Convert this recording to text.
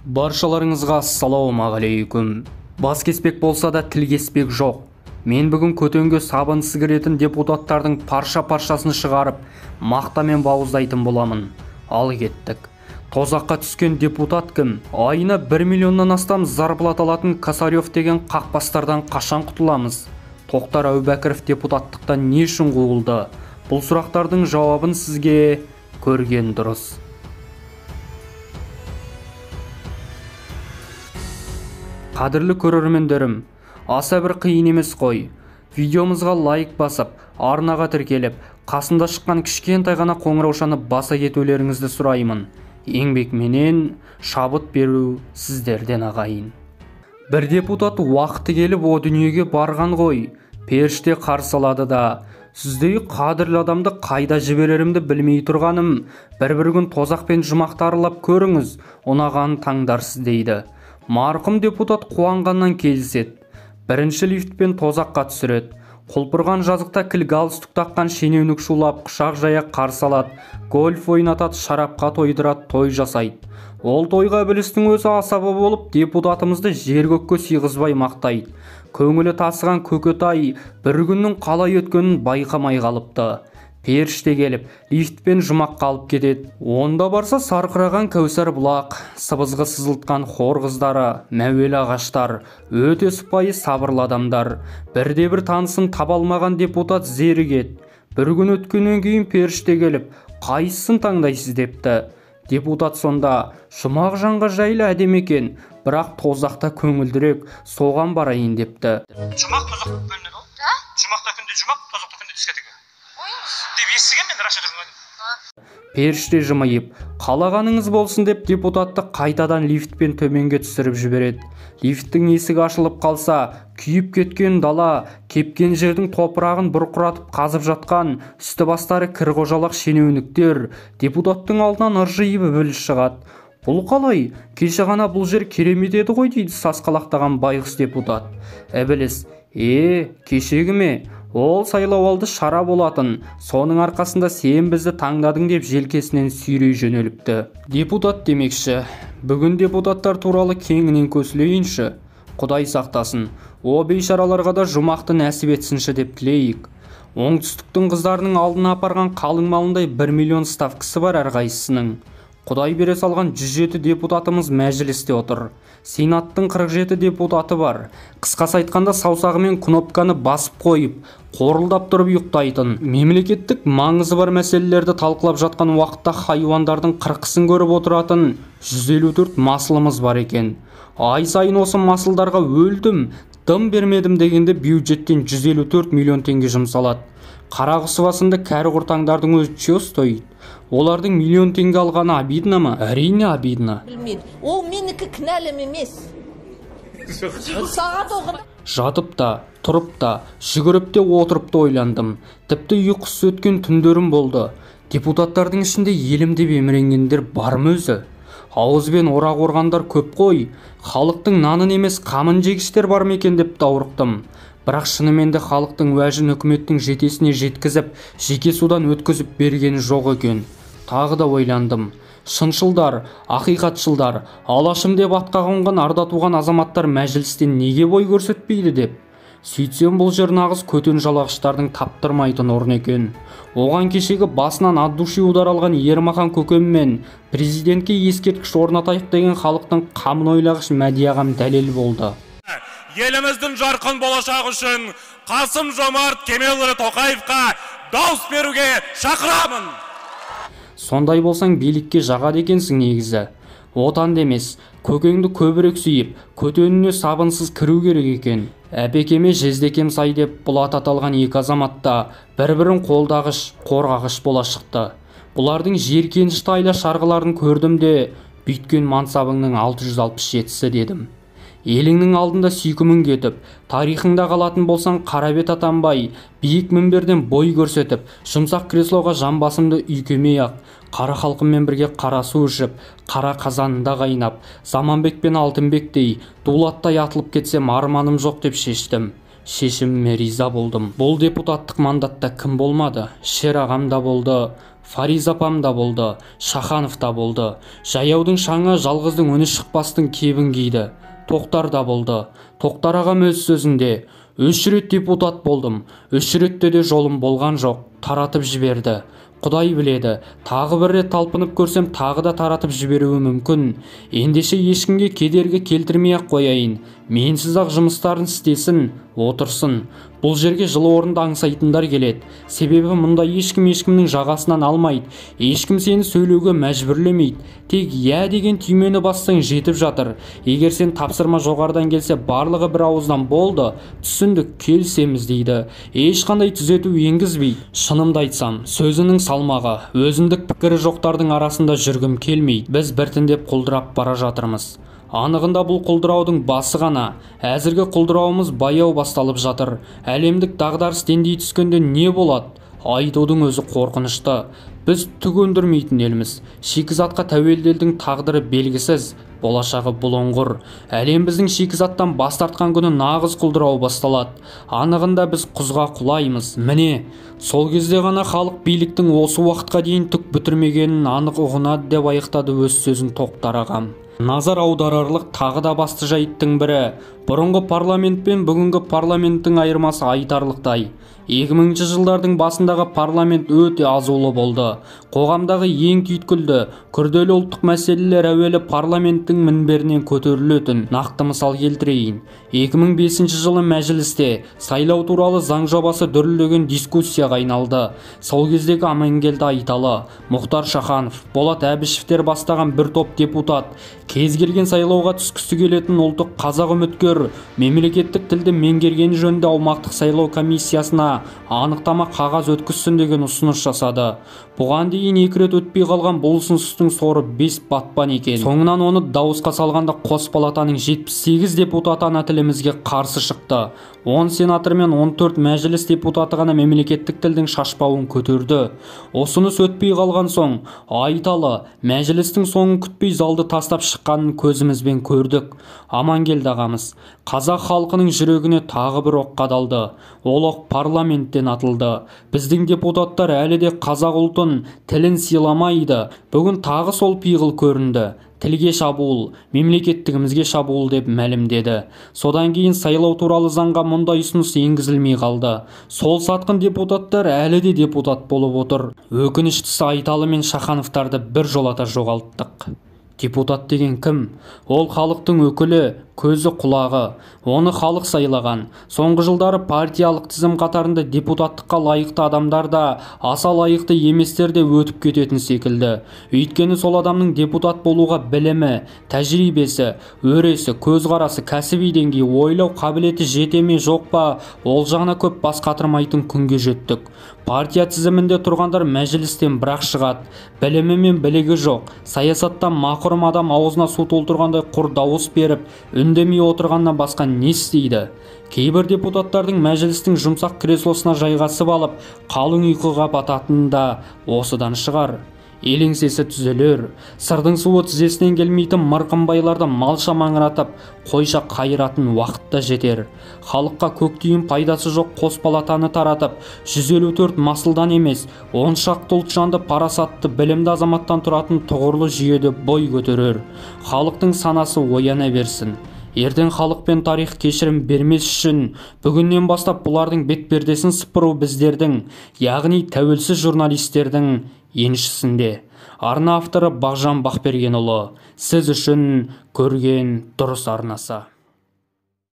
Баршаларыңызға ассалаумағалейкум. Бас кеспек болса да тіл кеспек жоқ. Мен бүгін көтенге сабынсыз кіретін депутаттардың парша-паршасын шығарып, мақтамен бауыздайтын боламын. Ал кеттік. Тозаққа түскен депутат кім? Айына 1 миллионнан астам зарплата алатын Косарев деген қақпастардан қашан құтыламыз? Тоқтар Әубәкіров депутаттықтан не үшін қуылды? Бұл сұрақтардың жауабын сізге көрген дұрыс. Қадірлі көрермендерім, аса бір қиын емес қой. Видеомызға лайк басып, арнаға тіркеліп, қасында шыққан кішкентай ғана қоңыраушаны баса кетулеріңізді сұраймын. Еңбек менен шабыт беру сіздерден ағайын. Бір депутат уақыты келіп о дүниеге барған ғой. Періште қарсы алады да, сіздей қадірлі адамды қайда жіберерімді білмей тұрғаным, бір-бір күн тозақ пен жұмақты аралап көріңіз, ұнағанын таңдарсыз дейді. Марқұм депутат қуанғаннан келіседі. Бірінші лифтпен тозаққа түсіреді. Құлпырған жазықта кіл галстук таққан шенеунік шулап, құшақ жая қарсы алады, гольф ойнатады, шарапқа тойдырады, той жасайды. Ол тойға ібілістің өзі асаба болып, депутатымызды жер көкке сыйғызбай мақтайды. Көңілі тасыған көкетай бір күннің қалай өткенін байқамай қалыпты. Періште келіп, лифтпен жұмаққа алып кетеді. Онда барса сарқыраған кәусар бұлақ, сыбызғы сызылтқан хор қыздары, мәуелі ағаштар, өте сыпайы сабырлы адамдар. Бірде бір танысын таба алмаған депутат зерігеді. Бір күн өткеннен кейін періште келіп, қайсысын таңдайсыз депті. Депутат сонда, жұмақ жанға жайлы әдемі екен, бірақ тозақта көңілдірек, соған барайын депті. Жұмақ тозақ бөлінеді ғой? Жұмақта күнде жұмақ, тозақта күнде дискотека. Деп естіген мен Рашид Рымбаев. Періште жымиып, қалағаныңыз болсын деп депутатты қайтадан лифтпен төменге түсіріп жібереді. Лифттің есігі ашылып қалса, күйіп кеткен дала, кепкен жердің топырағын бұрқыратып қазып жатқан, үсті бастары кір қожалақ шенеуніктер депутаттың алдынан ыржиып ібіліс шығады. Бұл қалай? Кеше ғана бұл жер керемет еді ғой дейді сасқалақтаған байғұс депутат. Ібіліс, кешегі ме? Ол сайлауалды шара болатын, соның арқасында сен бізді таңдадың деп желкесінен сүйрей жөнеліпті. Депутат демекші, бүгін депутаттар туралы кеңінен көсілейінші. Құдай сақтасын, о бейшараларға да жұмақты нәсіп етсінші деп тілейік. Оңтүстіктің қыздарының алдына апарған қалың малындай 1 миллион ставкасы бар әрқайсысының. Құдай бере салған 107 депутатымыз мәжілісте отыр. Сенаттың 47 депутаты бар. Қысқасы айтқанда саусағымен кнопканы басып қойып, қорылдап тұрып ұйықтайтын. Мемлекеттік маңызы бар мәселелерді талқылап жатқан уақытта хайуандардың қырқысын көріп отыратын 154 масылымыз бар екен. Ай сайын осы масылдарға өлдім, дым бермедім дегенде бюджеттен 154 миллион теңге жұмсалады. Қарақұсова сынды кәрі құртаңдардың өзі чё стоит? Олардың миллион теңге алғаны обидно ма? Әрине обидно. Білмейді. Ол менікі кінәлім емес. Сағат оғында Жатып та, тұрып та, жүгіріп те отырып та ойландым. Тіпті ұйқысыз өткен түндерім болды. Депутаттардың ішінде елім деп еміренгендер бар ма өзі? Ауызбен орақ орғандар көп қой. Халықтың нанын емес қамын жегіштер бар ма екен деп даурықтым. Бірақ шынымен де халықтың уәжін үкіметтің жетесіне жеткізіп, жеке судан өткізіп бергені жоқ екен. Тағы да ойландым. Шыншылдар, ақиқатшылдар, алашым деп атқа қонған арда туған азаматтар мәжілістен неге бой көрсетпейді деп. Сөйтсем бұл жер нағыз көтен жалағыштардың таптырмайтын орны екен. Оған кешегі басынан от души удар алған Ермахан көкем мен президентке ескерткіш орнатайық деген халықтың қамын ойлағыш Мәди ағам дәлел болды. Еліміздің жарқын болашағы үшін Қасым Жомарт Кемелұлы Тоқаевқа дауыс беруге шақырамын. Сондай болсаң билікке жағады екенсің негізі. Отан демес, көкеңді көбірек сүйіп, көтеніне сабынсыз кіру керек екен. Әпекеме жездекем сай деп бұл ат аталған екі азаматта бір-бірін қолдағыш, қорғағыш бола шықты. Бұлардың жеркенішті айла шарғыларын көрдім де, бүйткен мансабыңның 667-сі дедім. Еліңнің алдында сүйкімің кетіп, тарихыңда қалатын болсаң қарабет атанбай, биік мінберден бой көрсетіп, жұмсақ креслоға жамбасымды үйкемей-ақ, қара халқыммен бірге қара су ішіп, қара қазанында қайнап, Заманбек пен Алтынбектей, Дулаттай атылып кетсем арманым жоқ деп шештім. Шешіміме риза болдым. Бұл депутаттық мандатта кім болмады? Шер ағам да болды, Фариза апам да болды, Шаханов та болды. Жаяудың шаңы жалғыздың үні шықпастың кебін киді. Тоқтар да болды. Тоқтар ағам өз сөзінде: 3 рет депутат болдым, 3 ретте де жолым болған жоқ, таратып жіберді. Құдай біледі, тағы бір рет талпынып көрсем, тағы да таратып жіберуі мүмкін. Ендеше ешкімге кедергі келтірмей-ақ қояйын. Менсіз-ақ жұмыстарын істесін, отырсын. Бұл жерге жылы орынды аңсайтындар келеді. Себебі мұнда ешкім ешкімнің жағасынан алмайды, ешкім сені сөйлеуге мәжбүрлемейді. Тек «иә» деген түймені бассаң жетіп жатыр. Егер сен тапсырма жоғарыдан келсе, барлығы бір ауыздан болды, түсіндік, келісеміз дейді. Ешқандай түзету енгізбейді. Шынымды айтсам, сөзінің салмағы, өзіндік пікірі жоқтардың арасында жүргім келмейді. Біз біртіндеп құлдырап бара жатырмыз. Анығында бұл құлдыраудың басы ғана. Әзіргі құлдырауымыз баяу басталып жатыр. Әлемдік дағдарыс дендей түскенде не болады? Айтудың өзі қорқынышты. Біз түк өндірмейтін елміз. Шикізатқа тәуелді елдің тағдыры белгісіз, болашағы бұлыңғыр. Әлем біздің шикізаттан бас тартқан күні нағыз құлдырау басталады. Анығында біз құзға құлаймыз. Міне, сол кезде ғана халық биліктің осы уақытқа дейін түк бітірмегенін анық ұғынады деп аяқтады өз сөзін Тоқтар ағам. Назар аударарлық тағы да басты жайттың бірі, бұрынғы парламент пен бүгінгі парламенттің айырмасы айтарлықтай. 2000 жылдардың басындағы парламент өте азулы болды. Қоғамдағы ең түйткілді, күрделі ұлттық мәселелер әуелі парламенттің мінберінен көтерілетін. Нақты мысал келтірейін. 2005 жылы мәжілісте сайлау туралы заң жобасы дүрілдеген дискуссияға айналды. Сол кездегі Амангелді Айталы, Мұхтар Шаханов, Болат Әбішевтер бастаған бір топ депутат кез келген сайлауға түскісі келетін ұлттық қазақ үміткер мемлекеттік тілді меңгергені жөнінде аумақтық сайлау комиссиясына анықтама қағаз өткізсін деген ұсыныс жасады. Бұған дейін 2 рет өтпей қалған бұл ұсыныстың соры 5 батпан екен. Соңынан оны дауысқа салғанда қос палатаның 78 депутаты ана тілімізге қарсы шықты. 10 сенатор мен 14 мәжіліс депутаты ғана мемлекеттік тілдің шашпауын көтерді. Ұсыныс өтпей қалған соң Айталы мәжілістің соңын күтпей залды тастап шыққанын көзімізбен көрдік. Амангелді ағамыз қазақ халқының жүрегіне тағы бір оқ қадалды. Ол оқ парламенттен атылды. Біздің депутаттар әлі де қазақ ұлтын, тілін сыйламайды. Бүгін тағы сол пиғыл көрінді. Тілге шабуыл, мемлекеттігімізге шабуыл деп мәлімдеді. Содан кейін сайлау туралы заңға мұндай ұсыныс енгізілмей қалды. Сол сатқын депутаттар әлі де депутат болып отыр. Өкініштісі Айталы мен Шахановтарды бір жолата жоғалттық. Депутат деген кім? Ол халықтың өкілі, көзі құлағы. Оны халық сайлаған. Соңғы жылдары партиялық тізім қатарында депутаттыққа лайықты адамдар да, аса лайықты еместер де өтіп кететін секілді. Өйткені сол адамның депутат болуға білімі, тәжірибесі, өресі, көзқарасы, кәсіби деңгейі, ойлау қабілеті жете ме жоқ па, ол жағына көп бас қатырмайтын күнге жеттік. Партия тізімінде тұрғандар мәжілістен бірақ шығады. Білімі мен білігі жоқ. Саясаттан мақұрым адам аузына су толтырғандай құр дауыс беріп, үндемей отырғаннан басқа не істейді? Кейбір депутаттардың мәжілістің жұмсақ креслосына жайғасып алып, қалың ұйқыға бататыны да осыдан шығар. Елеңсесі түзелер, сырдың суы тізесінен келмейтін мырқымбайларды малша маңыратып, қойша қайыратын уақыт та жетер. Халыққа көк тиын пайдасы жоқ қос палатаны таратып, 154 масылдан емес, 10 шақты ұлтжанды парасатты білімді азаматтан тұратын тұғырлы жүйеде бой көтерер. Халықтың санасы ояна берсін. Ертең халық пен тарих кешірім бермес үшін бүгіннен бастап бұлардың бет пердесін сыпыру біздердің, яғни тәуелсіз журналистердің еншісінде. Арна авторы Бағжан Бақбергенұлы. Сіз үшін көрген дұрыс арнасы.